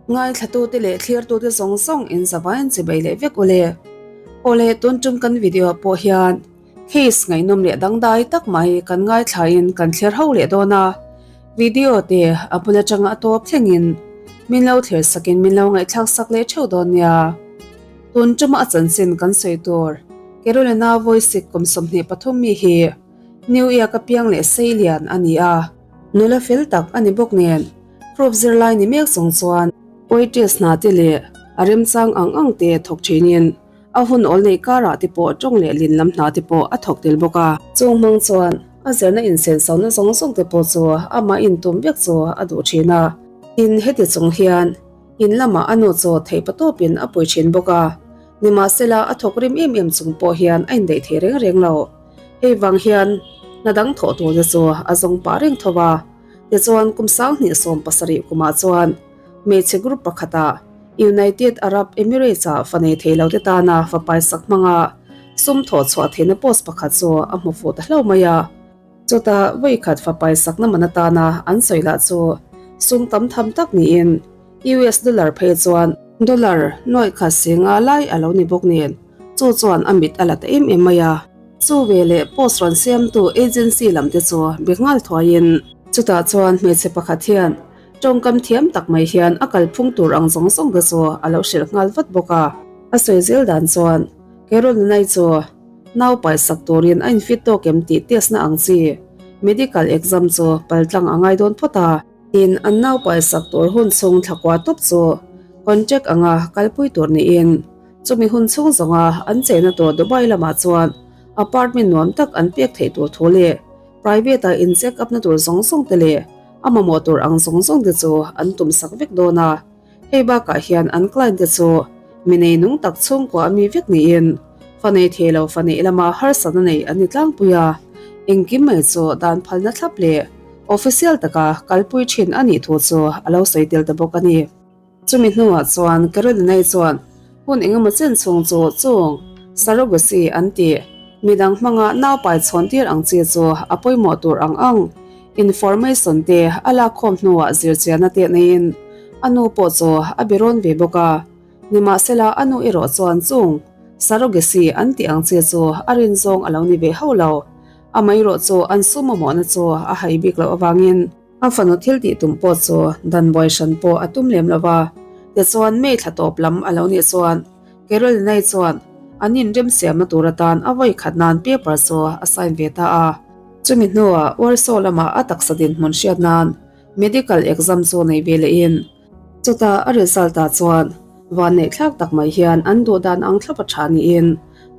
Ngaithlatute leh thlirtute zawng zawng in zavain chibai leh vek ule. Awle tun tum kan video ah pawh hian case ngaihnawm leh dangdai tak mai kan ngaithlain kan thlir ho leh dawn a. Video te a bul atanga a tawp thlengin min lo thlir sakin min lo ngaihthlak sak leh theuh dawn nia. Tun tuma a chanchin kan sawi tur Carolina Voisik kum 23 mi hi New York a piang leh sei lian a ni a. Nula fel tak a ni bawk nen Proof zirlai ni mek chung chuan waitress hna te leh a remchang ang ang te thawk thinin a hun awl neih karah te pawh tawng leh lin lam hna te pawh a thawk tel bawk a. Chung hmang chuan a zirna insensauna zawng zawng te pawh chu amah intum vek chu a duh thin a. Tin, heti chung hian in lamah a nu chu theihpatawpin a pui thin bawk a. Nimahsela a thawk rim em em chung pawh hian a indaih thei reng reng lo. Hei vang hian hna dang thawh tur te chu a zawng pah reng tho a. Tichuan kum 2017 kumah chuan hmeichhe group pakhatah United Arab Emirates-ah fa nei thei lote tana fa paisak hmanga sum thawh chhuah theihna post pakhat chu a hmu fuh ta hlauh mai a. Chutah vawikhat fa paisakna man atana an sawi lah chu sum tam tham tak niin US dollar phei chuan dollar nuaih khat si nga lai a lo ni bawk nen chu chuan a mit a la ta em em mai a. Chu veleh post rawn siamtu agency lam te chu be nghal thuaiin. Chutah chuan hmeichhe pakhat hian tawngkam thiam tak mai hian a kalphung tur ang zawng zawng te chu a lo hrilh nghal vat bawk a. A sawi zel dan chuan Carol Nanai chu nau paisak turin a infit tawk em tih test na ang chi medical exam chu paltlang a ngai dawn phawt a. Tin, an nau paisak tur hun chhung thlakua tawp chu contract anga kalpui tur niin Chumi hun chhung zawnga an cheina tur Dubai lamah chuan apartment nuam tak an pek theih tur thu leh private-a in check up na tur zawng zawng te leh a mamawh tur ang zawng zawng te chu an tum sak vek dawn a. Hei bakah hian an client te chu mi nei nung tak chhungkua a mi vek niin fa nei thei lo fa neih lama harsatna nei an ni tlangpui a, engkim mai chu dan phalna thlap leh official taka kalpui thin a nih thu chu a lo sawi tel ta bawk a ni. Chumi hnuah chuan Caroline-i chuan hun engemaw chen chhung chu chung surrogacy an tih midang hmanga naupai chhawn tir ang chi chu a pawimawh tur ang ang information te a lakkhawm hnuah zirchianna te neiin a nu pawh chu a be rawn ve bawk a. Nimahsela a nu erawh chuan chung surrogacy an tih ang chi chu a rin zawng a lo ni ve hauh lo. Amaherawh chu an sum mamawhna chu a hai bik loh avangin. A fanu thil tih tum pawh chu dan buai hran pawh a tum lem lo va, tichuan May thla tawp lam a lo nih chuan Caroline-i chuan an inremsiamna tur atan a vawi khat nan paper chu a sign ve ta a. Chumi hnuah Warsaw lamah a taksa dinhmun hriat nan medical exam chu nei ve lehin chutah a result ah chuan vanneih thlak tak mai hian an duh dan ang thlap a tha niin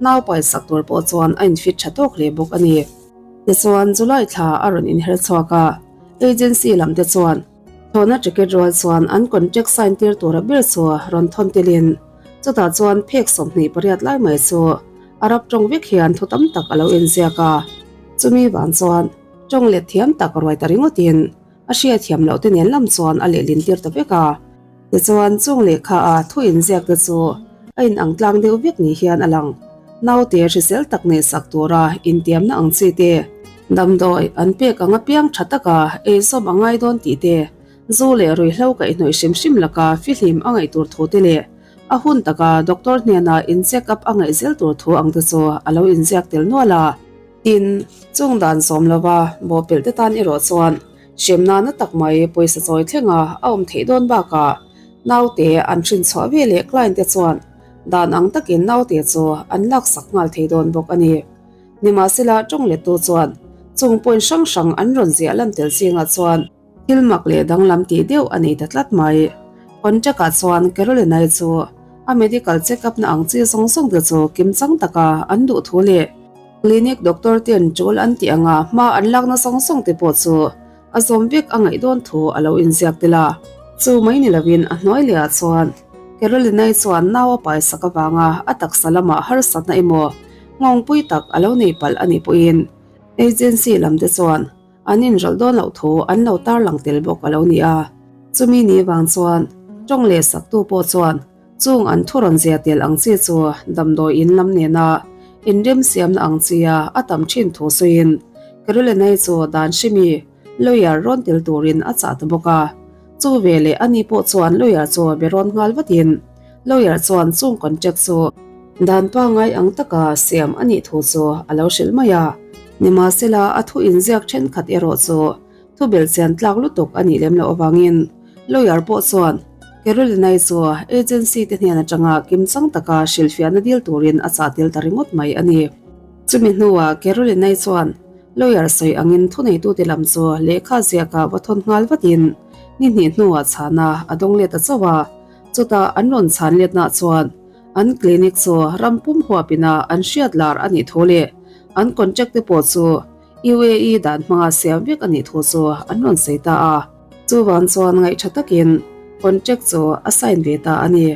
nau paisak tur pawh chuan a infit tha tawk hle bawk a ni. Tichuan, July thla a rawn inher chhuak a, agency lam te chuan thlawhna ticket rual chuan an contract sign tir tura ber chu rawn thawn telin chutah chuan phek 28 lai mai chu Arab tawng vek hian thu tam tak a lo inziak a. Chumi vang chuan tawng let thiam tak ruai ta ringawtin a hriatthiam loh te nen lam chuan a lehlin tir ta vek a. Tichuan, chung lehkha a thu inziak te chu a inang tlang deuh vek ni hian a lang. Naute hrisel tak neih sak tura intiamna ang chi te, damdawi an pek ang apiang tha taka eizawm a ngai dawn tih te, zu leh ruihhlo kaihhnawih hrim hrim laka fihlim a ngaih tur thu te leh a hun taka doctor hnena in check up a ngaih zel tur thu ang te chu a lo inziak tel nual a. Tin, chung dan zawm lova bawhpelh te tan erawh chuan Hremna na tak mai pawisa chawi thlenga a awm theih dawn bakah naute an hrinchhuah ve leh client te chuan dan ang takin naute chu an laksak nghal thei dawn bawk a ni. Nimahsela tawng lettu chuan chung point hrang hrang an rawn ziah lan tel zingah chuan thil mak leh danglam tih deuh a nei ta tlat mai. Contract ah chuan Caroline-i chu a medical check up na ang chi zawng zawng te chu kimchang taka an duh thu leh Clinic doctor ten tul an tih anga hma an lakna zawng zawng te pawh chu a zawm vek a ngaih dawn thu a lo inziak tel a. Chu mai ni lovin a hnuai leh ah chuan Caroline-i chuan nau a paisak avanga a taksa lamah harsatna emaw nghawngpui tak a lo nei palh a nih pawhin agency lam te chuan An inrawlh dawn loh thu an lo tarlang tel bawk a lo ni a. Chumi ni vang chuan tawng leh saktu pawh chuan chung an thu rawn zia tel ang chi chu damdawi in lam nena inremsiamna ang chia a tam thin thu sawiin Caroline-i chu dan hrimi lawyer rawn tel turin a chah ta bawk a. Chu veleh ani pawh chuan lawyer chu be rawn nghal vatin lawyer chuan chung contract chu dan pangngai ang taka siam a nih thu chu a lo hrilh mai a. Nimahsela a thu inziak thenkhat erawh chu thu belhchian tlak lutuk a nih lem loh avangin lawyer pawh chuan Caroline-i chu agency te hnen atanga kimchang taka hrilhfiahna dil turin a chah tel ta ringawt mai a ni. Chumi hnuah Caroline-i chuan Lawyer sawi angin thuneitute lam chu lehkha ziakah va thawn nghal vatin ni hnih hnuah chhana a dawng let ta chauh a. Chutah an rawn chhan letnah chuan an clinic chu ram pum huapina an hriat lar a nih thu leh an contract te pawh chu UAE dan hmanga siam vek a nih thu chu an rawn sawi ta a. Chuvang chuan ngaihṭha takin contract chu a sign ve ta a ni.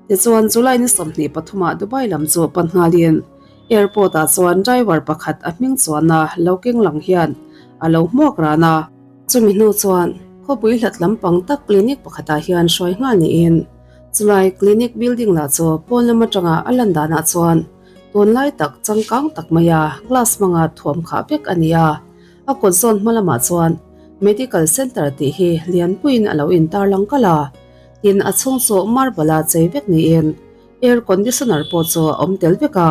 Tichuan July ni 23 ah Dubai lam chu pan nghalin Airport ah chuan driver pakhat a hming chuanna lo keng lang hian a lo hmuak ran a. Chumi hnu chuan khawpui hlat lampang tak clinic pakhatah hian hruai nghal niin chulai clinic building lah chu pawn lam atanga a lan danah chuan tunlai tak changkang tak maia glass hmanga thuam khah vek a ni a. A kawt zawn hma lamah chuan medical center tih hi lianpuiin a lo intarlang kalh a, tin a chhung chu marble a chei vek niin Air conditioner pawh chu a awm tel vek a,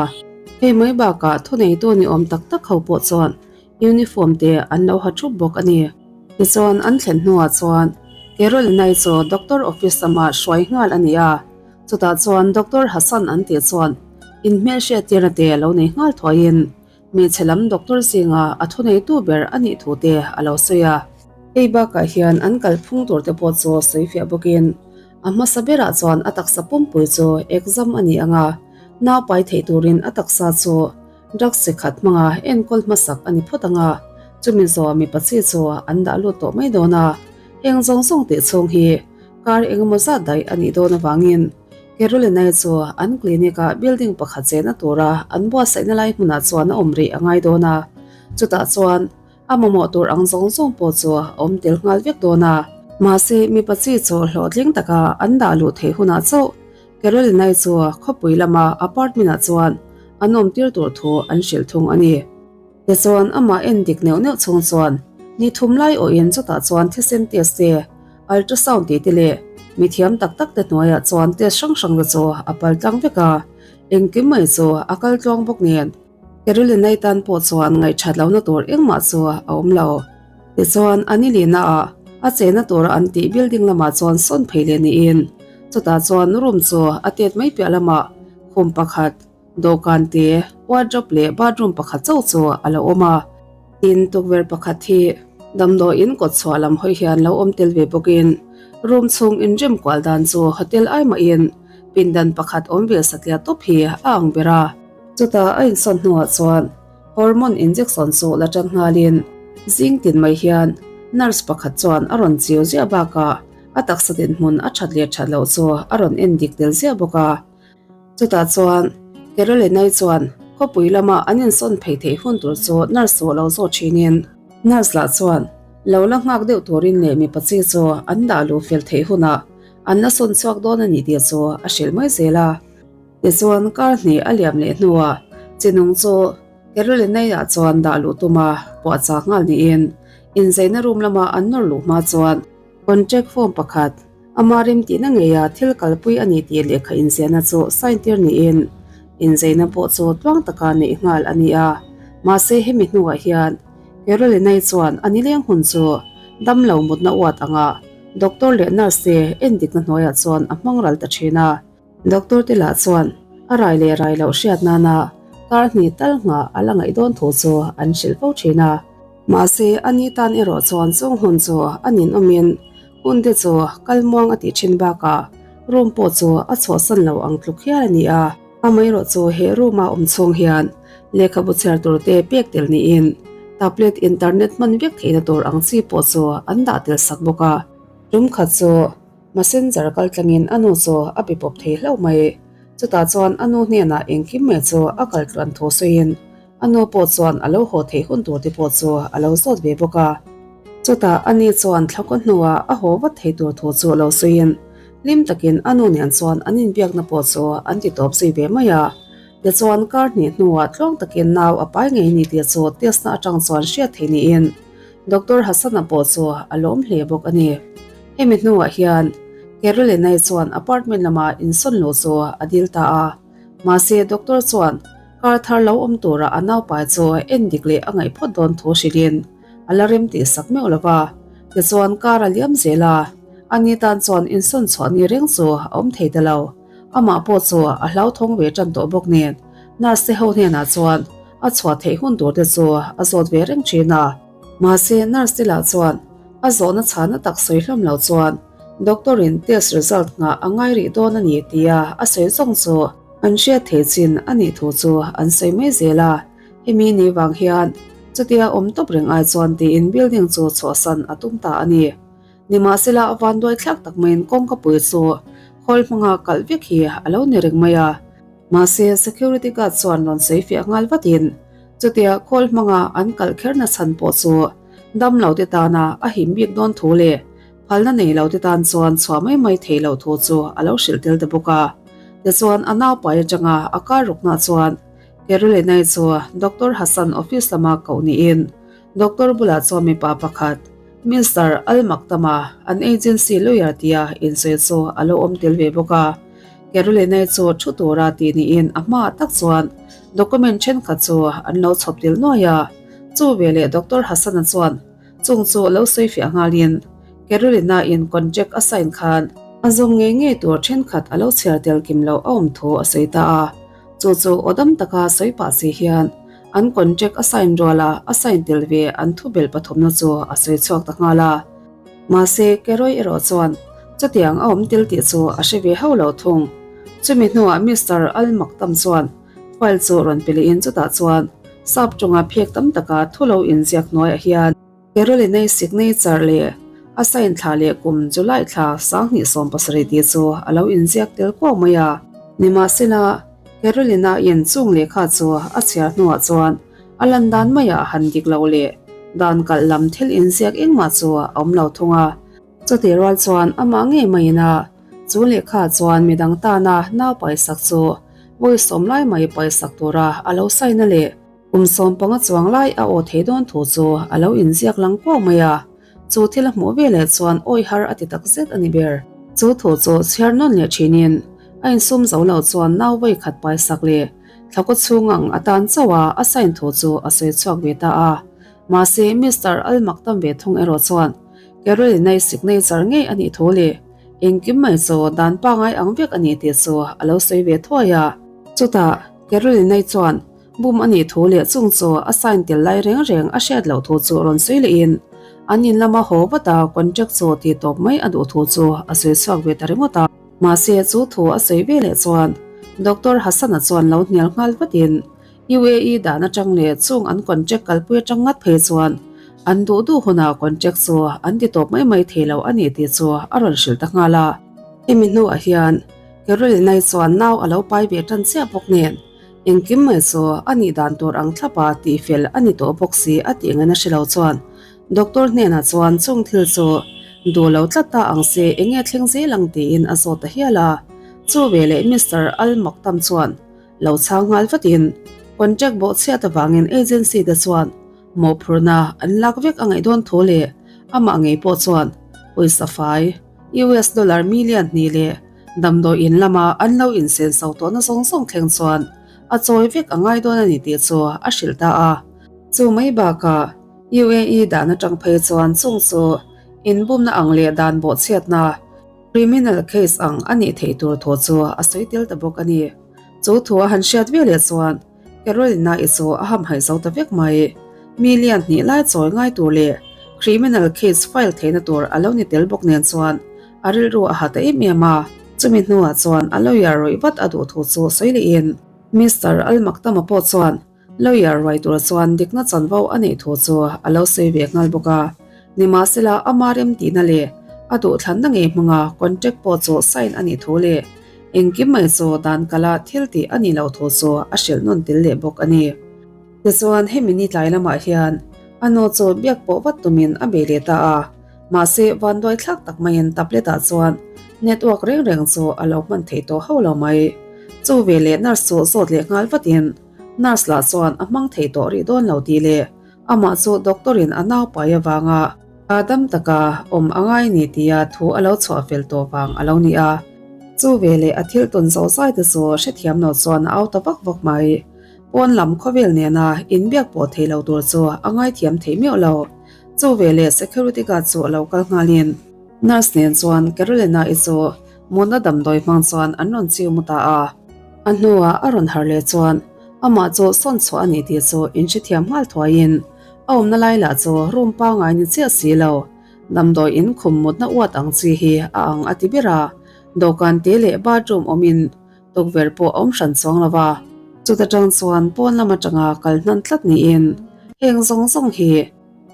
hei mai bakah thuneitu ni awm tak tak ho pawh chuan uniform te an lo ha thup bawk a ni. Tichuan an thlen hnuah chuan Caroline-i chu doctor office lamah hruai nghal a ni a, chutah chuan Doctor Hassan an tih chuan inhmelhriat tirna te lo nei nghal thuaiin hmeichhe lam doctor zinga a thuneitu ber a nih thu te a lo sawi a. Hei bakah hian an kalphung tur te pawh chu sawifiah bawkin A hmasa berah chuan a taksa pumpui chu exam a ni ang a, nau pai theih turin a taksa chu drugs chi khat hmanga enkawl hmasak a ni phawt ang a, chumi zawh mipa chi chu an dah lut tawh mai dawn a. Heng zawng zawng tih chhung hi kar engemaw zat daih a nih dawn avangin Caroline-i chu an clinic-ah building pakhat chenna tura an buatsaihna lai hmunah chuan a awm rih a ngai dawn a, chutah chuan A mamawh tur ang zawng zawng pawh chu a awm tel nghal vek dawn a. Mahse, mipa chi chu hlawhtling taka an dah luh theih hunah chauh Caroline-i chu khawpui lama apartment-ah chuan an awm tir tur thu an hrilh thung a ni. Tichuan, amah en dik neuh neuh chhung chuan ni thum lai awhin chutah chuan thisen test te, ultrasound tih te leh mithiam tak tak te hnuaiah chuan test hrang hrang te chu a pal tlang vek a, engkim mai chu a kal tluang bawk nen. Caroline-i tan pawh chuan ngaihthat lohna tur engmah chu a awm lo. Tichuan, a ni lihna ah a chenna tura an tih building lamah chuan sawn phei leh niin, chutah chuan room chu a tet mai piah lamah khum pakhat, dawhkan te, wardrobe leh bathroom pakhat chauh chu a lo awm a. Tin, tukverh pakhat hi damdawiin kawt chhuah lam hawi hian lo awm tel ve bawkin room chhung inrem kual dan chu hotel ai mahin pindan pakhat awm ve satliah tawp hi a ang ber a. Chutah a insawn hnuah chuan hormone injection chu la tan nghalin zing tin mai hian nurse pakhat chuan a rawn chiu ziah bakah a taksa dinhmun a that leh that loh chu a rawn en dik tel ziah bawk a. Chutah chuan Caroline-i chuan khawpui lama an insawn phei theih hun tur chu nurse chu a lo zawt thinin nurse lah chuan lo la nghak deuh turin leh mipa chi chu an dah luh fel theih hunah an la sawn chhuak dawn a ni tih chu a hrilh mai zel a. Tichuan kar hnih a liam leh hnuah chinung chu Caroline-ah chuan dah luh tuma puahchah nghal niin inzeina room lama an nawr luh hma chuan contract form pakhat ama remtihna ngeia thil kalpui a ni tih lehkha inziahna chu sign tir niin inzeina pawh chu tluang taka neih nghal a ni a. Mahse hemi hnuah hian Caroline-i chuan a nileng hun chu damlo mutna uat anga doctor leh nurse te endikna hnuaiah chuan a hmang ral ta thin a. Doctor te lah chuan a rai leh rai loh hriat nana kar hnih tal nghah a la ngaih dawn thu chu an hrilh fo thin a. Mahse, a ni tan erawh chuan chung hun chu a ninawmin hun te chu kal muang a tih thin bakah room pawh chu a chhuahsan lo ang tluk hial a ni a. Amaherawh chu he room a awm chhung hian lehkhabu chhiar tur te pek tel niin tablet internet hman vek theihna tur ang chi pawh chu an dah tel sak bawk a. Tum khat chu Messenger kal tlangin a nu chu a be pawp thei hlauh mai. Chutah chuan a nu hnenah engkim mai chu a kal tluan thu sawiin a nu pawh chuan a lo haw theih hun tur te pawh chu a lo zawt ve bawk a. Chutah a ni chuan thlakaw hnuah a haw vat thei tur thu chu lo sawiin hlim takin a nu nen chuan an inbiakna pawh chu an ti tawp zui ve mai a. Tichuan kar hnih hnuah tluang takin nau a pai ngei ni tih chu test na atang chuan hriat theih niin Doctor Hassan-a pawh chu a lawm hle bawk a ni. Hemi hnuah hian Carolina-i chuan apartment lama insawn luh chu a dil ta a. Mahse, doctor chuan kar thar lo awm tura a naupai chu en dik leh a ngaih phawt dawn thu hrilhin a la rem tih sak meuh lo va. Tichuan, kar a liam zel a, ani tan chuan insawn chhuah ni reng chu a awm thei ta lo. Amah pawh chu a hlauthawng ve tan tawh bawk nen nurse te ho hnenah chuan a chhuah theih hun tur te chu a zawt ve reng thin a. Mahse, nurse te lah chuan a zawhna chhana tak sawi hlawm lo chuan doctor in test result nghah a ngai rih dawn a ni tia a sawi zawng chu an hriat theih chin a nih thu chu an sawi mai zel a. Hemi ni vang hian chutia awm tawp reng ai chuan tiin building chu chhuahsan a tum ta a ni. Nimahsela vanduai thlak tak maiin kawngkapui chu khawl hmanga kalh vek hi a lo ni reng mai a. Mahse security guard chuan rawn sawi fiah nghal vatin chutia khawl hmanga an kalh kherna chhan pawh chu dam lo te tana a him bik dawn thu leh phalna nei lo te tan chuan chhuah mai mai theih loh thu chu a lo hrilh tel ta bawk a. Tichuan a naupai atanga a kar rukna chuan Caroline-i chu Doctor Hassan office lama koh niin Doctor bulah chuan mipa pakhat Mister Al Maktam-a an agency lawyer tia insawi chu a lo awm tel ve bawk a. Caroline-i chu thu tura tih niin a hmaah tak chuan document thenkhat chu an lo chhawp tel nuai a. Chu veleh Doctor Hassan-a chuan chung chu lo sawi fiah nghalin Carolina-in contract a sign khan a zawm ngei ngei tur thenkhat a lo chhiar tel kim loh a awm thu a sawi ta a. Chu chu aw dam taka sawi pah si hian an contract a sign rual a, a sign tel ve an thubelh pathumna chu a sawi chhuak ta nghal a. Mahse, Keroy erawh chuan chutiang a awm tel tih chu a hre ve hauh lo thung. Chumi hnuah Mister Al Maktam chuan file chu rawn pe lehin chutah chuan sap tawnga phek tam taka thu lo inziak hnuaiah hian, Caroline-i signature leh a sign thla leh kum July thla 2017 tih chu a lo inziak tel kuau mai a. Nimahsela, Carolina-in chung lehkha chu a chhiar hnuah chuan a lan dan maiah han dik loh leh dan kalh lam thil inziak engmah chu a awm lo thung a. Chutih rual chuan amah ngei maiin a chu lehkha chuan midang tana nau paisak chu vawi sawm lai mai paisak tura a lo sign a leh Kum 15 chuang lai a aw thei dawn thu chu a lo inziak lang kuau mai a, chu thil a hmuh veleh chuan awi har a ti tak zet a ni ber. Chu thu chu chhiar nawn leh thinin a insum zo lo chuan nau vawi khat paisak leh thlakaw chhung ang atan chauh a a sign thu chu a sawi chhuak ve ta a. Mahse, Mister Al Maktam ve thung erawh chuan Carolina-i signature ngei a nih thu leh engkim mai chu dan pangai ang vek a ni tih chu a lo sawi ve thuai a. Chutah, Carolina-i chuan Bum a nih thu leh chung chu a sign tel lai reng reng a hriat loh thu chu rawn sawi lehin an in lama haw vat a contract chu tih tawp mai a duh thu chu a sawi chhuak ve ta ringawt a. Mahse chu thu a sawi ve leh chuan Doctor Hassan-a chuan lo hnial nghal vatin UAE dan atang leh chung an contract kalpui atang ngat phei chuan an duh duh hunah contract chu an ti tawp mai mai thei lo a ni tih chu a rawn hrilh ta nghal a. Hemi hnuah hian Carolina-i chuan nau a lo pai ve tan chiah bawk nen Engkim mai chu a nih dan tur ang thlapa tih fel a ni tawh bawk si a tih ngaina hre lo chuan Doctor hnenah chuan chung thil chu duh lo tlat ta ang se enge thleng zel ang tiin a zawt ta hial a. Chu veleh Mister Al Maktam chuan lo chhang nghal vatin contract bawhchhiat avangin agency te chuan mawhphurhna an lak vek a ngaih dawn thu leh amah ngei pawh chuan pawisa fai US dollar million hnih leh Damdawi in lama an lo insen so tawhna zawng zawng thleng chuan a chawi vek a ngai dawn a ni tih chu a hrilh ta a. Chu mai bakah UAE dan atang phei chuan chung chu inbumna ang leh dan bawhchhiatna, criminal case, ang a nih theih tur thu chu a sawi tel ta bawk a ni. Chu thu a han hriat veleh chuan Carolina-i chu a hamhaih zo ta vek mai. Mi lian hnih lai chawi ngai tur leh criminal case file theihna tur a lo ni tel bawk nen chuan a rilru a ha ta em em a. Chumi hnuah chuan a lawyer rawih vat a duh thu chu sawi lehin Mister Al Maktam-a pawh chuan lawyer ruai tur chuan dikna chanvo a neih thu chu a lo sawi ve nghal bawk a. Nimahsela ama remtihna leh a duhthlanna ngei hmanga contract pawh chu sign a nih thu leh Engkim mai chu dan kala thil tih a nih loh thu chu a hrilh nawn tel leh bawk a ni. Tichuan hemi ni tlai lamah hian a nu chu biak pawh vat tumin a bei leh ta a, mahse vanduai thlak tak maiin tablet ah chuan network reng reng chu a lo hman thei tawh hauh lo mai. Chu veleh nurse chu zawt leh nghal vatin nurse lah chuan a hmang thei tawh rih dawn lo tih leh amah chu doctor in a naupai avanga. Hahdam taka awm a ngai ni tia thu a lo chhuah fel tawh vang a lo ni a. Chu veleh a thil tawn zo zai te chu hrethiam lo chuan a au ta vak vak mai. Pawn lam khawvel nena inbiak pawh thei lo tur chu a ngaithiam thei meuh lo. Chu veleh security guard chu a lo kal nghalin nurse nen chuan Carolina-i chu mutna damdawi hmang chuan an rawn chiu mu ta a. A hnuah a rawn harh leh chuan amah chu sawn chhuah a ni tih chu inhrethiam nghal thuaiin a awmna lai lah chu room pangngai ni chiah si lo. Damdawi in khum mutna uat ang chi hi a ang a ti ber a, dawhkan te leh bathroom awmin Tukverh pawh a awm hran chuang lo va, chuta tang chuan pawn lam atanga kal hnan tlat niin heng zawng zawng hi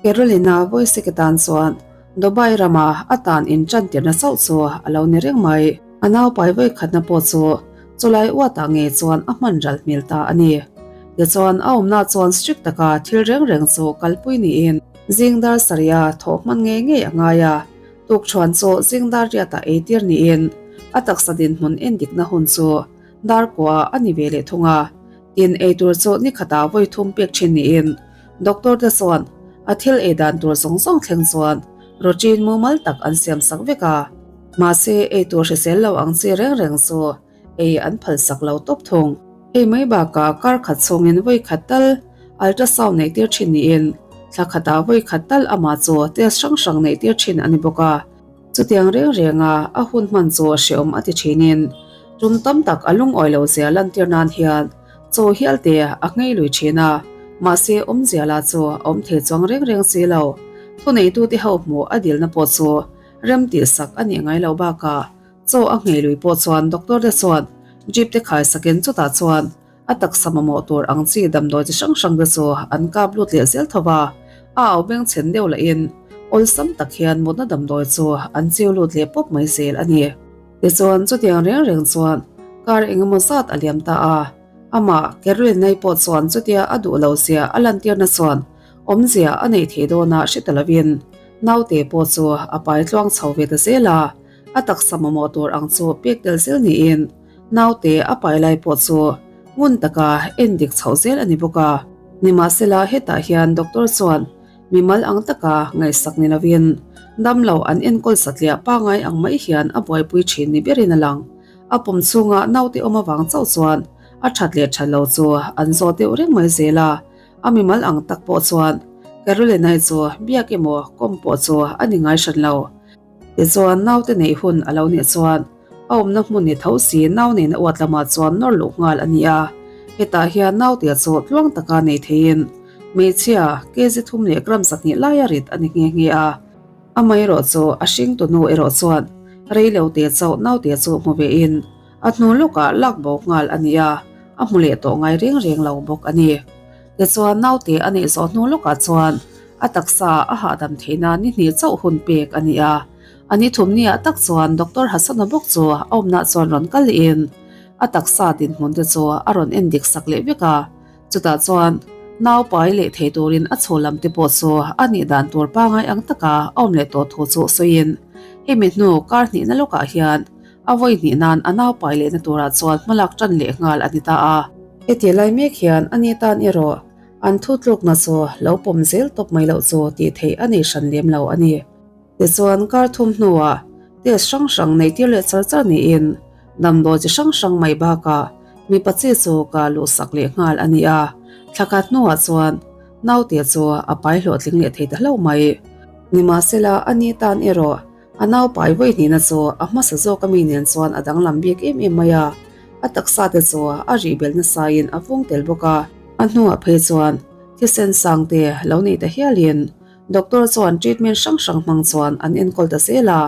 Carolina Voiseke tan chuan Dubai rama a tan in tan tirna chauh chu a lo ni reng mai. A naupai vawikhatna pawh chu chulai uatah ngei chuan a hman ral hmel ta a ni. Tichuan a awmna chuan strict taka thil reng reng chu kalpui niin zing dar sarih a thawh hman ngei ngei a ngai a. Tukṭhuan chu zingdar riatah ei tir niin a taksa dinhmun en dikna hun chu dar kuaah a ni ve leh thung a. Tin, ei tur chu ni khatah vawi thum pek ṭhin niin doctor te chuan a thil ei dan tur zawng zawng thleng chuan routine mumal tak an siam sak vek a. Mahse, ei tur hrisel lo ang chi reng reng chu ei an phalsak lo tawp thung. Hei mai bakah kar khat chhungin vawi khat tal ultrasound neih tir thin niin thla khatah vawi khat tal amah chu test hrang hrang neih tir thin a ni bawk a. Chutiang reng renga a hun hman chu hreawm a ti thinin tum tam tak a lungawi lo zia lantir nan hian chaw hial te a nghei lui thin a, mahse awmzia lah chu a awm thei chuang reng reng si lo. Thuneitute ho hmuh a dilna pawh chu rem tihsak a nih ngai loh bakah Chaw a nghei lui pawh chuan doctor te chuan drip te khai sakin chutah chuan a taksa mamawh tur ang chi damdawi chi hrang hrang te chu an kap lut leh zel tho va, a au beng chhen deuh lahin awlsam tak hian mutna damdawi chu an chiu lut leh pawp mai zel a ni. Tichuan chutiang reng reng chuan kar engemaw zat a liam ta a, amah Caroline-i pawh chuan chutia a duh lo zia a lantirna chuan awmzia a neih theih dawnah hre ta lovin naute pawh chu a pai tluang chho ve ta zel a. A taksa mamawh tur ang chu pek tel zel niin naute a pai lai pawh chu ngun taka en dik chhoh zel a ni bawk a. Nimahsela hetah hian doctor chuan mimal ang taka ngaihsak ni lovin damlo an enkawl satliah pangai ang mai hian a buaipui thin ni berin a lang. A pum chhunga naute awm avang chauh chuan a that leh that lo chu an zawt deuh reng mai zel a. A mimal ang tak pawh chuan Caroline-i chu biak emaw kawm pawh chu a ni ngai hran lo. Tichuan, naute neih hun a lo nih chuan a awmna hmun ni tho si nau neihna uat lamah chuan nawr luh nghal a ni a. Hetah hian nautea chu tluang taka nei theiin hmeichhia kg thum leh gram 200 laia rit a ni nghe nghe a. Amaherawh chu a hringtu nu erawh chuan reilote chauh nautea chu hmu vein a hnu lawkah lak bo nghal a ni a, a hmu leh tawh ngai reng reng lo bawk a ni. Tichuan, naute a neih zawh hnu lawkah chuan a taksa a hahdam theihna ni hnih chauh hun pek a ni a. A ni thum niah tak chuan Doctor Hassana bawk chu a awmnah chuan rawn kal lehin a taksa dinhmun te chu a rawn en dik sak leh vek a. Chutah chuan nau pai leh thei turin a chho lam te pawh chu a nih dan tur pangai ang taka a awm leh tawh thu chu sawiin hemi hnu kar hnihna lawkah hian a vawi hnih nan a nau pai lehna turah chuan hmalak tan leh nghal a ni ta a. Heti lai mek hian a ni tan erawh an thutlukna chu lo pawm zel tawp mai loh chu tih theih a nei hran lem lo a ni. Tichuan kar thum hnuah test hrang hrang nei tir leh char char niin damdawi chi hrang hrang mai bakah mipa chi chu ka luhsak leh nghal a ni a, thla khat hnuah chuan naute chu a pai hlawhtling leh thei ta hlauh mai. Nimahsela a ni tan erawh A naupai vawi hnihna chu a hmasa zawk ami nen chuan a danglam bik em em mai a, a taksa te chu a rih belh nasain a vung tel bawk a. A hnuah phei chuan thisen sang te lo nei ta hialin doctor chuan treatment hrang hrang hmang chuan an enkawl ta zel a,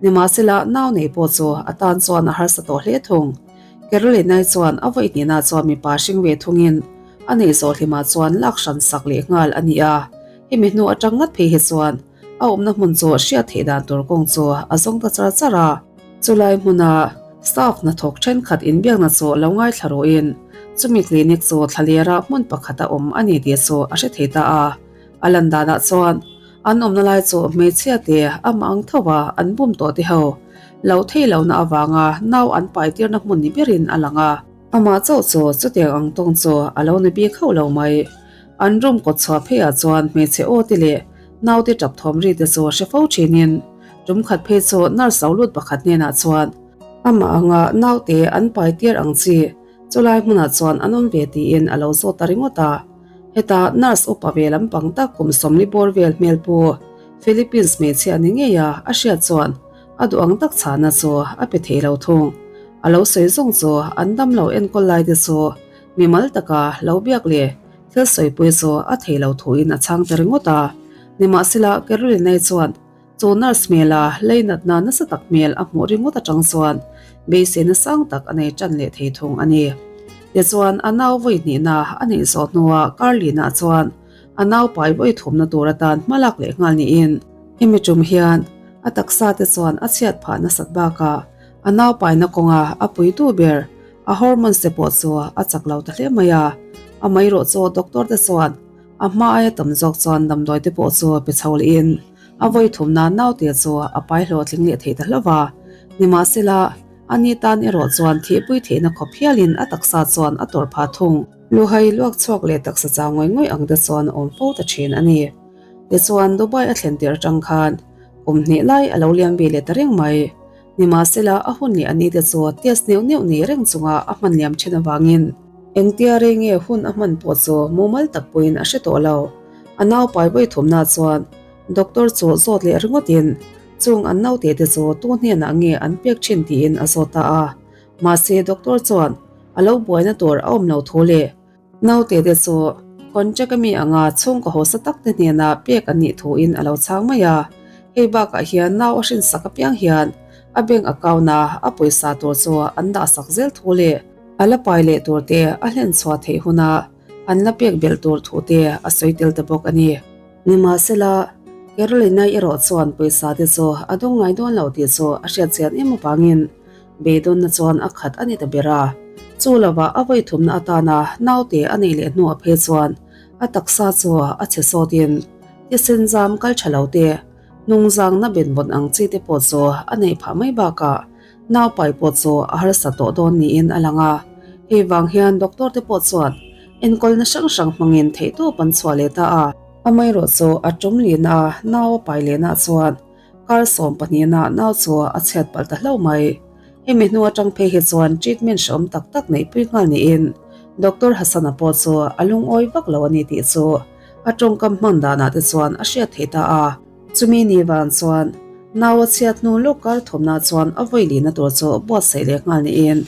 nimahsela nau nei pawh chu a tan chuan a harsa tawh hle thung. Caroline-i chuan a vawi hnihna chuan mipa hring ve thungin a neih zawh hlimah chuan lak hran sak leh nghal a ni a, hemi hnu atang ngat phei hi chuan A awmna hmun chu hriat theih dan tur kawng chu a zawng ta char char a. Chulai hmuna staff hnathawk thenkhat inbiakna chu lo ngaithla rawhin chumi clinic chu thlalera hmun pakhat a awm a ni tih chu a hre thei ta a. A lan danah chuan an awmna lai chu hmeichhia te amah ang tho a an bum tawh te ho lo thei lohna avanga nau an pai tirna hmun ni berin a lang a. Amah chauh chu chutiang ang tawng chu a lo ni bik hauh lo mai. An room kawt chhuah pheiah chuan hmeichhe aw te leh. Naute tap thawm ri te chu hre fo thinin tum khat phei chu nurse lo lut pakhat hnenah chuan amah anga naute an pai tir ang chi chulai hmunah chuan an awm ve tiin a lo zawt ta ringawt a. Heta nurse upa ve lampang tak kum sawmli bawr vel hmel pu Philippines hmeichhia ni ngei a a hriat chuan a duh ang tak chhahna chu a pe thei lo thung. A lo sawi zawng chu an damlo enkawl lai te chu mimal taka lo biak leh Thil sawipui chu a thei lo thuin a chhang ta ringawt a. Nimahsela, Caroline-i chuan chu nurse hmela leinatna nasa tak hmel a hmuh ringawt atang chuan beiseina sang tak a nei tan leh thei thung a ni. Tichuan, a nau vawi hnihna a neih zawh hnuah Carlina chuan a nau pai vawi thumna tur atan hma lak leh nghal niin hemi tum hian a taksa te chuan a chhiat phah nasat bakah a nau paina kawnga a puitu ber A hormones te pawh chu a chak lo ta hle mai a, amaherawh chu doctor te chuan a hma aia tam zawk chuan damdawi te pawh chu pe chho lehin a vawi thumna naute chu a pai hlawhtling leh thei ta hlauh va. Nimahsela, a ni tan erawh chuan thihpui theihna khawp hialin a taksa chuan a tawrh phah thung. Luhai luak chhuak leh taksa chau ngawih ngawih ang te chuan a awm fo ta thin a ni. Tichuan, Dubai a thlen tirh atang khan kum hnih lai a lo liam ve leh ta reng mai. Nimahsela, a hun leh a ni te chu test neuh neuh nei reng chunga a hman liam then avangin engtia rei nge hun a hman pawh chu mumal tak pawhin a hre tawh lo. A nau pai vawi thumna chuan doctor chu zawt leh ringawtin chung an naute te chu tu hnenah nge an pek thin tiin a zawt ta a. Mahse, doctor chuan a lo buaina tur a awm lo thu leh Naute te chu contract a mi anga chhungkaw hausa tak te hnena pek an nih thuin a lo chhang mai a. Hei bakah hian nau a hrinsak apiang hian a bank account a a pawisa tur chu an dahsak zel thu leh a la pai leh tur te a hlen chhuah theih huna an la pek belh tur thu te a sawi tel ta bawk a ni. Nimahsela, Carolina-i erawh chuan pawisa te chu a dawng ngai dawn lo tih chu a hriat chian em avangin Beidawnna chuan a khat a ni ta ber a. Chu lovah a vawi thumna atana naute a neih leh hnuah phei chuan a taksa chu a chhe sawtin thisen zam kal tha lo te, hnungzangna benvawn ang chi te pawh chu a neih phah mai bakah naupai pawh chu a harsa tawh dawn niin a lang a. Hei vang hian doctor te pawh chuan enkawlna hrang hrang hmangin theihtawp an chhuah leh ta a. Amaherawh chu a tum lehna nau a pai lehna chuan Kar 12 ah nau chu a chhiat palh ta hlauh mai. Hemi hnu atang phei hi chuan treatment hrehawm tak tak neihpui nghal niin Doctor Hassan-a pawh chu a lungawi vak lo a ni tih chu a tawngkam hman danah te chuan a hriat theih ta a. Chumi ni vang chuan nau a chhiat hnu lawk kar thawmna chuan a vawi lihna tur chu buatsaih leh nghal niin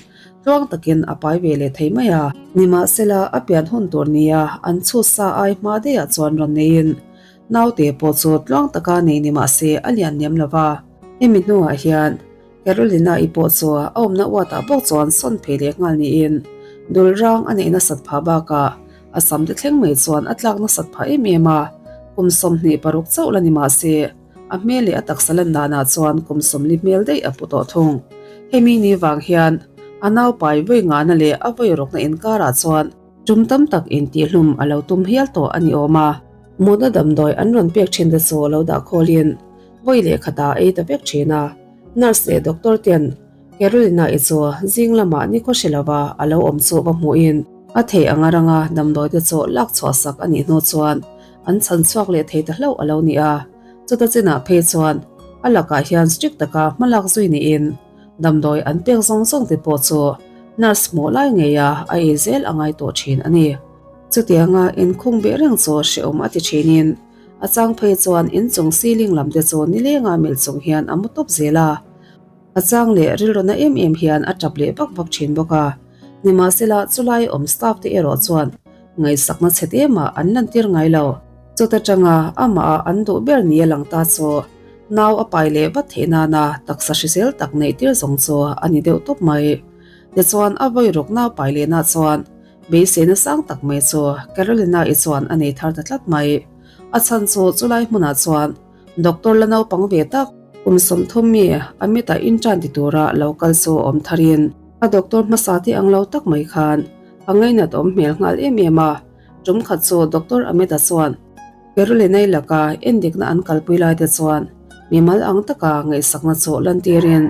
tluang takin a pai ve leh thei mai a. Nimahsela a pian hun tur nia an chhut sa ai hma daihah chuan rawn neiin Naute pawh chu tluang taka nei ni mah se a lian nem lo va. Hemi hnuah hian Carolina-i pawh chu a awmna uatah bawk chuan sawn phei leh nghal niin dul rang a neih nasat phah bakah a sam te thleng mai chuan a tlak nasat phah em em a. Kum 26 chauh la ni mah se a hmel leh a taksa lan danah chuan kum 40 hmel daih a pu tawh thung. Hemi ni vang hian a naupai vawi ngahna leh a vawi rawkna inkarah chuan Tum tam tak intihhlum a lo tum hial tawh a ni awm a. Mutna damdawi an rawn pek thin te chu lo dah khawlin vawi leh khatah a ei ta vek thin a. Nurse leh doctor ten Carolina-i chu zing lamah nikhaw hre lova a lo awm chu va hmuhin a thei anga ranga damdawi te chu lak chhuah sak a nih hnu chuan an chhan chhuak leh thei ta hlauh a lo ni a. Chuta chinah phei chuan a lakah hian strict taka hma lak zui niin Damdawi an pek zawng zawng te pawh chu nurse hmuh lai ngeia a ei zel a ngai tawh thin a ni. Chutianga inkhung beh reng chu hrehawm a ti thinin a chang phei chuan inchung ceiling lam te chu nilenga melh chung hian a mu tawp zel a. A chang leh rilruna em em hian a tap leh vak vak thin bawk a. Nimahsela chulai awm staff te erawh chuan ngaihsakna chhe te mah an lantir ngai lo. Chuta tanga amah an duh ber ni a lang ta chu Nau a pai leh vat theih nana taksa hrisel tak neih tir zawng chu a ni deuh tawp mai. Tichuan a vawi ruk nau pai lehna chuan beiseina sang tak mai chu Carolina-i chuan a nei thar ta tlat mai. A chhan chu chulai hmunah chuan doctor la naupang ve tak, kum 30 mi a mitah intern ti tura lo kal chu awm tharin a doctor hmasa te ang lo tak mai khan a ngainat awm hmel nghal em em a. Tum khat chu Doctor Amit-a chuan Caroline-i laka endikna an kalpui lai te chuan mimal ang taka ngaihsakna chu lantirin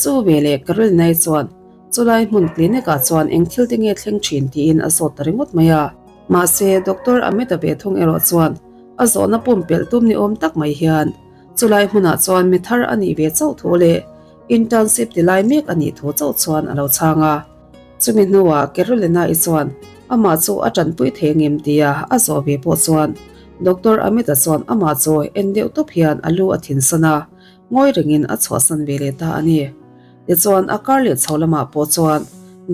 chu veleh Caroline-i chuan chulai hmun clinic ah chuan eng thil te nge thleng thin tiin a zawt ta ringawt mai a. Mahse, Doctor Amit-a ve thung erawh chuan A zawhna pumpelh tum ni awm tak mai hian chulai hmunah chuan mi thar a nih ve chauh thu leh internship ti lai mek a nih thu chauh chuan a lo chhang a. Chumi hnuah Carolina-i chuan amah chu a tanpui thei ngem tia a zawh ve pawh chuan Doctor Amit-a chuan amah chu en deuh tawp hian a lu a thinsan a, ngawi rengin a chhuahsan ve leh ta a ni. Tichuan a kar leh chho lamah pawh chuan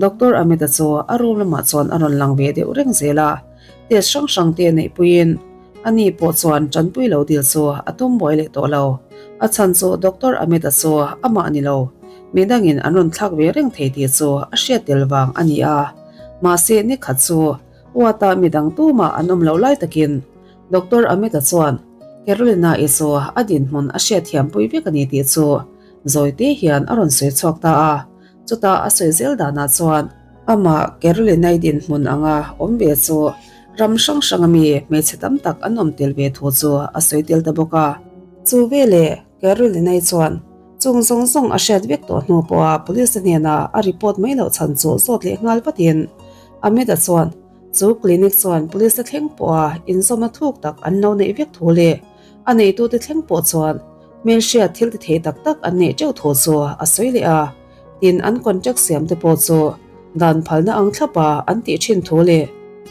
Doctor Amit-a chu a room lamah chuan a rawn lang ve deuh reng zel a, test hrang hrang te neihpuiin ani pawh chuan tanpui lo dil chu a tum buai leh tawh lo. A chhan chu Doctor Amit-a chu amah ni lo, mi dangin an rawn thlak ve reng thei tih chu a hriat tel vang a ni a. Mahse nikhat chu Ward-a midang tumah an awm loh lai takin Doctor Amit-a chuan Carolina-i chu a dinhmun a hriatthiampui vek a ni tih chu Zawite hian a rawn sawi chhuak ta a, chutah a sawi zel danah chuan amah Carolinai dinhmun anga awm ve chu ram hrang hranga mi hmeichhe tam tak an awm tel ve thu chu a sawi tel ta bawk a. Chu veleh Carolinai chuan chung zawng zawng a hriat vek tawh hnu pawha police hnena a report mai loh chhan chu zawt leh nghal vatin Amit-a chuan chu clinic chuan police thleng pawha inzawmna thuk tak an lo neih vek thu leh a neitute thleng pawh chuan Hmelhriat thil ti thei tak tak an neih teuh thu chu a sawi leh a, tin an contract siam te pawh chu dan phalna ang thlap a an tih thin thu leh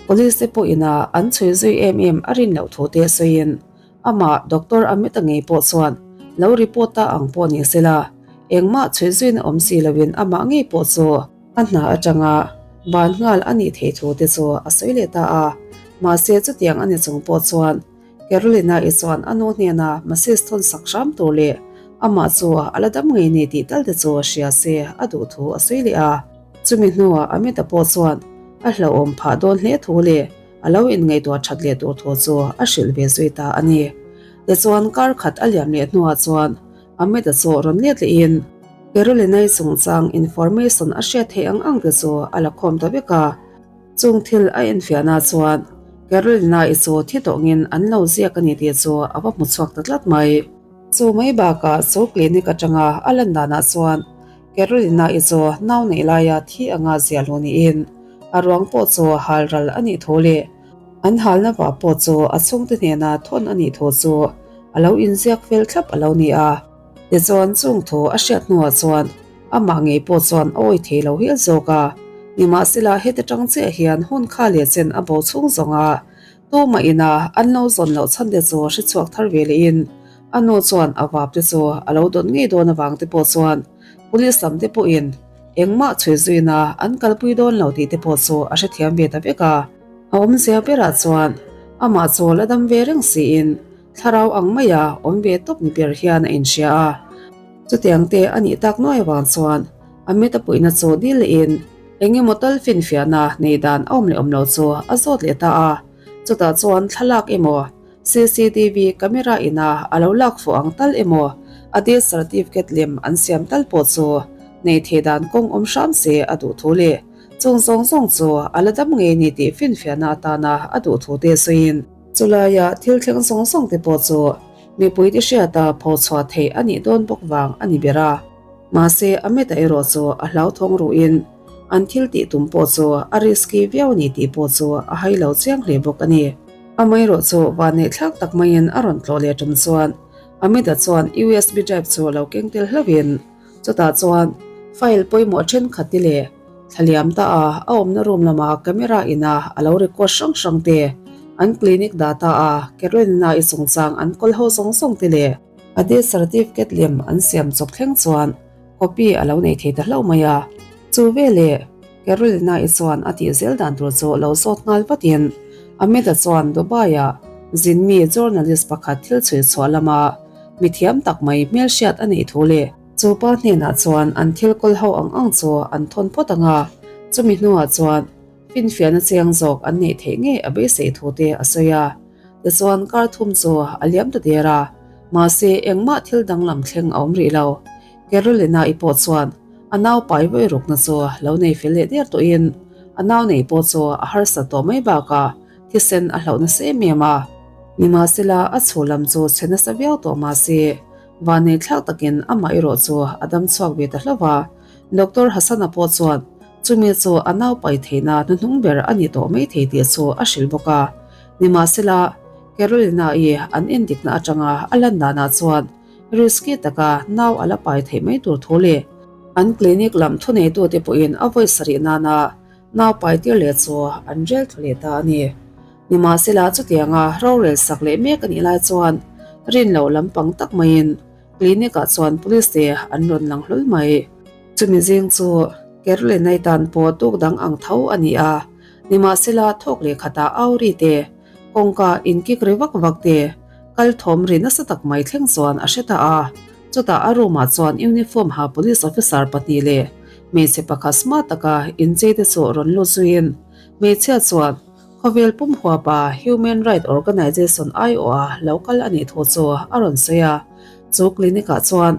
police te pawh ina an chhui zui em em a rin loh thu te sawiin amah Doctor Amit-a ngei pawh chuan lo report ta ang pawh ni sela engmah chhui zuina awm si loin amah ngei pawh chu a hna atanga ban nghal a nih theih thu te chu a sawi leh ta a, mahse chutiang a ni chung pawh chuan Carolina-i chuan a nu hnena massage thawn sak hram tur leh amah chu a la dam ngei ni tih tal te chu hria se a duh thu a sawi leh a. Chumi hnuah Amit-a pawh chuan a hlauhawm phah dawn hle thu leh a lo inngaihtuah that leh tur thu chu a hrilh ve zui ta a ni. Tichuan kar khat a liam leh hnuah chuan Amit-a chu rawn let lehin Carolina-i chungchang information a hriat theih ang ang te chu a la khawm ta vek a. Chung thil a enfiahna chuan Carolina-i chu thi tawngin an lo ziak a ni tih chu a va hmu chhuak ta tlat mai. Chu mai bakah chu clinic atanga a lan danah chuan Carolina-i chu nau neih laia thi anga ziah luh niin a ruang pawh chu hal ral a nih thu leh an halna vah pawh chu a chhungte hnena thawn a nih thu chu a lo inziak fel thlap a lo ni a. Tichuan chung thu a hriat hnuah chuan Amah ngei pawh chuan a awi thei lo hial zawk a, nimahsela heti tang chiah hian hun kha leh chen a bo chhung zawng a, tumah ina an lo zawn loh chhan te chu hre chhuak thar ve lehin a nu chuan a vap te chu a lo dawn ngei dawn avang te pawh chuan police lam te pawhin engmah chhui zuina an kalpui dawn lo tih te pawh chu a hrethiam ve ta vek a. A awmzia berah chuan amah chu la dam ve reng siin thlarau ang maia awm ve tawp ni ber hian a inhria a. Chutiang te a nih tak nuai avang chuan Amit a puihna chu dil lehin eng emaw tal finfiahna nei dan a awm leh awm lo chu a zawt leh ta a. Chutah chuan thlalak emaw CCTV camera ina a lo lak fuh ang tal emaw a death certificate lem an siam tal pawh chu nei thei dan kawng awm hram se a duh thu leh chung zawng zawng chu a la dam ngei ni tih finfiahna atana a duh thu te sawiin Chulaia thil thleng zawng zawng te pawh chu mipuite hriata pho chhuah theih a nih dawn bawk vang a ni ber a. Mahse, Amit-a erawh chu a hlauthawng ruhin an thil tih tum pawh chu a risky viau a ni tih pawh chu a hai lo chiang hle bawk a ni. Amaherawh chu vanneih thlak tak maiin a rawn tlawh leh tum chuan Amit-a chuan USB drive chu lo keng tel hlauhin Chutah chuan file pawimawh thenkhat te leh thlaliam ta a a awmna room lama camera ina a lo record hrang hrang te, an clinic data a Carolina i chungchang an kawl ho zawng zawng te leh a death certificate lem an siam chawp thleng chuan copy a lo nei thei ta hlauh mai a. Chu veleh Carolina i chuan a tih zel dan tur chu lo zawt nghal vatin Amit-a chuan Dubai-ah zinmi journalist pakhat thil chhui chhuah lama Mi thiam tak mai hmelhriat a neih thu leh chu pa hnenah chuan an thil kawl ho ang ang chu an thawn phawt ang a, chumi hnuah chuan finfiahna chiang zawk an neih theih ngei a beisei thu te a sawi a. Tichuan kar thum chu a liam ta der a, mahse engmah thil danglam thleng a awm rih lo. Carolina-i pawh chuan a nau pai vawi rukna chu lo nei fel leh der tawhin a nau nei pawh chu a harsat tawh mai bakah thisen a hlauh nasa em em a. Nimahsela, a chhu lam chu chhe nasa viau tawh mahse, vannei thlak takin amah erawh chu a dam chhuak ve ta hlauh a. Doctor Hassan-a pawh chuan chumi chu a nau pai theihna hnuhnung ber a ni tawh mai thei tih chu a hrilh bawk a. Nimahsela, Carolina-i an endikna atanga a lan danah chuan risky taka nau a la pai theih mai tur thu leh an clinic lam thuneitute pawhin a vawi sarih nana nau pai tir leh chu an rel thlu leh ta a ni. Nimahsela chutianga rorel sak leh mek a nih lai chuan rin loh lampang tak maiin clinic ah chuan police te an rawn lang hlawl mai. Chumi zing chu Carolina-i tan pawh tuk dang ang tho a ni a, nimahsela thawk leh khatah Auri te Kawngka inkik ri vak vak te, kal thawm ri nasa tak mai thleng chuan a hre ta a. Chutah a room ah chuan uniform ha police officer pahnih leh hmeichhe pakhat smart taka inchei te chu rawn lut zuiin hmeichhia chuan khawvel pum huapa human right organisation aiawha lo kal a nih thu chu a rawn sawi a. Chu clinic ah chuan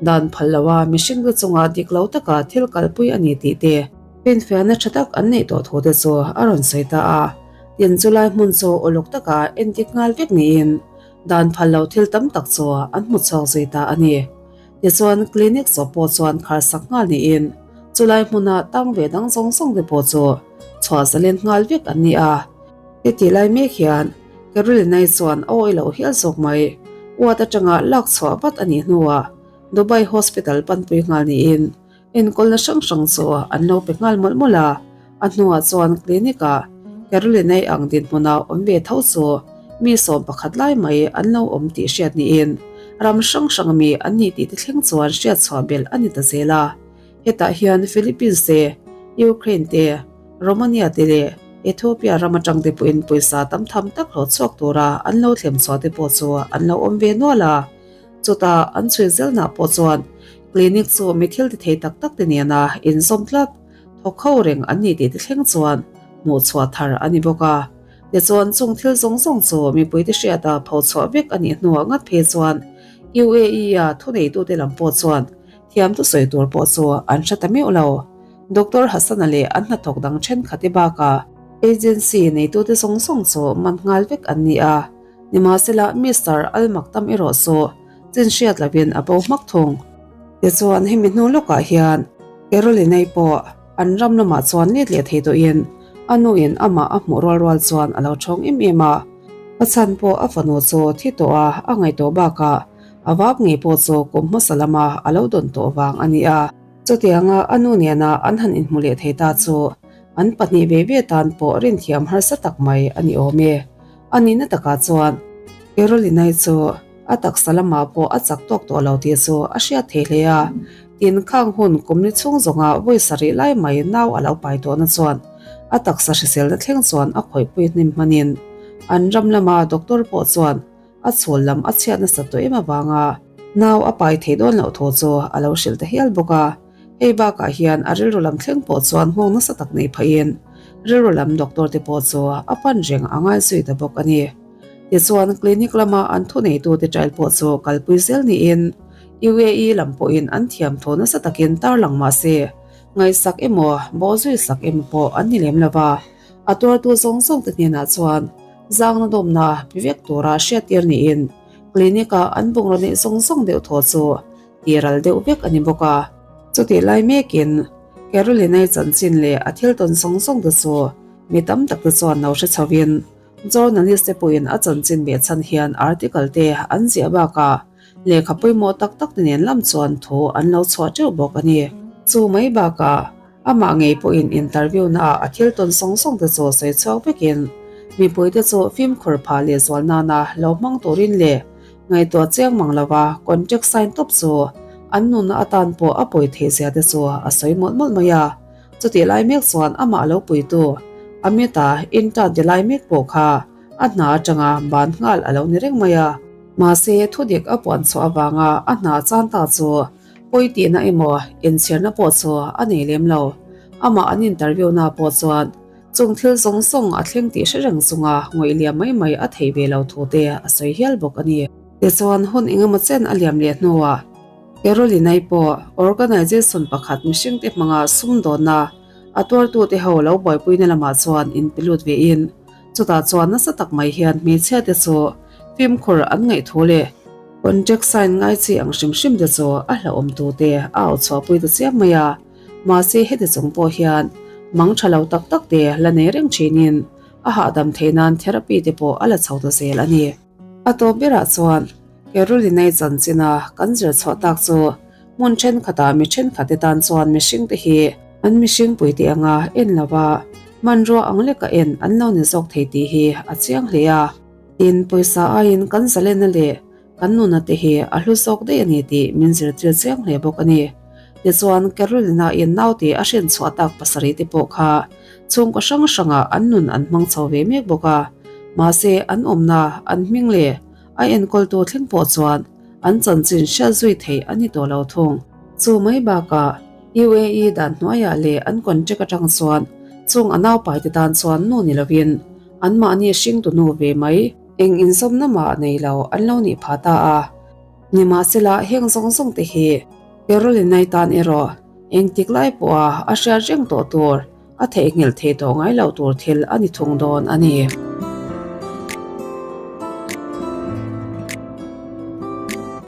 dan phal loha mihring te chunga dik lo taka thil kalpui a ni tih te finfiahna tha tak an neih tawh thu te chu a rawn sawi ta a. Tin chulai hmun chu uluk taka endik nghal vek niin dan phal lo thil tam tak chu an hmu chhuak zui ta a ni. Tichuan clinic zawh pawh chuan khar sak nghal niin chulai hmuna tang ve dang zawng zawng te pawh chu chhuah zalen nghal vek an ni a. Heti lai mek hian Caroline-i chuan a awih loh hial zawk mai. Ward atanga lak chhuah vat a nih hnuah Dubai Hospital panpui nghal niin Enkawlna hrang hrang chu an lo pe nghal mawlh mawlh a, a hnuah chuan clinic ah Caroline-i ang dinhmuna awm ve tho chu mi 11 lai mai an lo awm tih hriat niin ram hrang hrang mi an nih tih te thleng chuan hriat chhuah belh a ni ta zel a. Hetah hian Philippines te, Ukraine te, Romania te leh Ethiopia ram atang te pawhin pawisa tam tham tak hlawh chhuak tura an lo thlem chhuah te pawh chu an lo awm ve nual a. Chutah an chhui zelnah pawh chuan clinic chu mi thil ti thei tak tak te nena inzawm tlat thawk ho reng an ni tih te thleng chuan hmuh chhuah thar a ni bawk a. Tichuan chung thil zawng zawng chu mipui te hriata pho chhuah vek a nih hnuah ngat phei chuan UAE-a thuneitute lam pawh chuan thiam thusawi tur pawh chu an hre ta meuh lo. Doctor Hassan-a leh an hnathawk dang thenkhat te bakah agency neitute zawng zawng chu man nghal vek an ni a. Nimahsela, Mister Al Maktam erawh chu chin hriat lovin a bo hmak thung. Tichuan, hemi hnu lawkah hian Caroline-i pawh an ram lamah chuan let leh thei tawhin a nuin amah a hmuh rual rual chuan a lo thawng em em a. A chhan pawh a fanu chu thi tawh a a ngaihtuah bakah a vap ngei pawh chu kum hmasa lama a lo dawn tawh vang a ni a. Chutianga a nu nena an han inhmu leh thei ta chu an pahnih ve ve tan pawh rinthiam harsa tak mai a ni awm e. A nihna takah chuan Caroline-i chu a taksa lamah pawh a chak tawk tawh lo tih chu a hriat thei hle a. Tin, khang hun kum ni chhung zawnga vawi sarih lai mai nau a lo pai tawhna chuan a taksa hriselna thleng chuan a khawihpui hnim hmanin an ram lama doctor pawh chuan a chhul lam a chhiat nasa tawh em avanga nau a pai thei dawn loh thu chu a lo hrilh ta hial bawk a. Hei bakah hian a rilru lam thleng pawh chuan nghawng nasa tak nei phahin rilru lam doctor te pawh chu a pan reng a ngai zui ta bawk a ni. Tichuan clinic lama an thuneitute trial pawh chu kalpui zel niin UAE lam pawhin an thiam thaw nasa takin tarlang mah se ngaihsak emaw bawhzui sak emaw pawh an ni lem lova, a tuartu zawng zawng te hnenah chuan zangna dawmna pe vek tura hriattir niin clinic a an bungraw neih zawng zawng deuh thaw chu ti ral deuh vek a ni bawk a. Chutih lai mekin Caroline-i chanchin leh a thil tawn zawng zawng te chu mi tam tak te chuan lo hre chhovin journalist te pawhin a chanchin beh chhan hian article te an ziah bakah lehkha pawimawh tak tak te nen lam chuan thu an lo chhuah teuh bawk a ni. Chu mai bakah Amah ngei pawhin interview naah a thil tawn sawng sawng te chu sawi chhuak vekin mipuite chu fimkhur phah leh zual nana lo hmang turin leh ngaihtuah chiang mang lova contract sign tawp chu an nunna atan pawh a pawi theih zia te chu a sawi mawlh mawlh mai a. Chutih lai mek chuan amah lo puitu Amit-a intern ti lai mek pawh kha a hna atanga ban nghal a lo ni reng mai a. Mahse thudik a puan chhuah avanga a hna chan ta chu Pawi tihna emaw inchhirna pawh chu a nei lem lo. Amah an interview na pawh chuan chung thil zawng zawng a thleng tih hre reng chunga ngawih liam mai mai a thei ve lo thu te a sawi hial bawk a ni. Tichuan hun engemaw chen a liam leh hnuah Caroline-i pawh organization pakhat mihringte hmanga sumdawnna a tuartute ho lo buaipuina lamah chuan inpe lut vein Chutah chuan nasa tak mai hian hmeichhia te chu fimkhur an ngaih thu leh contract sign ngai chi ang hrim hrim te chu a hlauhawm tu te a au chhuahpui ta chiam mai a. Mahse heti chung pawh hian mang tha lo tak tak te la nei reng thinin. a hahdam theih nan therapy te pawh a la chho ta zel a ni. A tawp berah chuan Caroline-i chanchina kan zir chhuah tak chu hmun thenkhatah mi thenkhatte tan chuan mihringte hi an mihring puite anga en lova hmanrua ang leka en an lo ni zawk thei tih hi a chiang hle a. Tin, pawisa aiin kan zalenna leh kan nuna te hi a hlu zawk daih a ni tih min zirtir chiang hle bawk a ni. Tichuan, Carolina-in naute a hrin chhuah tak pasarih te pawh kha chhungkaw hrang hrangah an nun an hmang chho ve mek bawk a. Mahse, an awmna, an hming leh a enkawltu thleng pawh chuan an chanchin hriat zui theih a ni tawh lo thung. Chu mai bakah, UAE dan hnuaiah leh an contract atang chuan chung a naupaite tan chuan nu ni lovin anmahni hringtu nu ve mai Eng inzawmna mah nei lo an lo nih phah ta a. Nimahsela heng zawng zawng te hi Caroline-i tan erawh engtik lai pawha a hriat reng tawh tur, a theihnghilh thei tawh ngai lo tur thil a ni thung dawn a ni.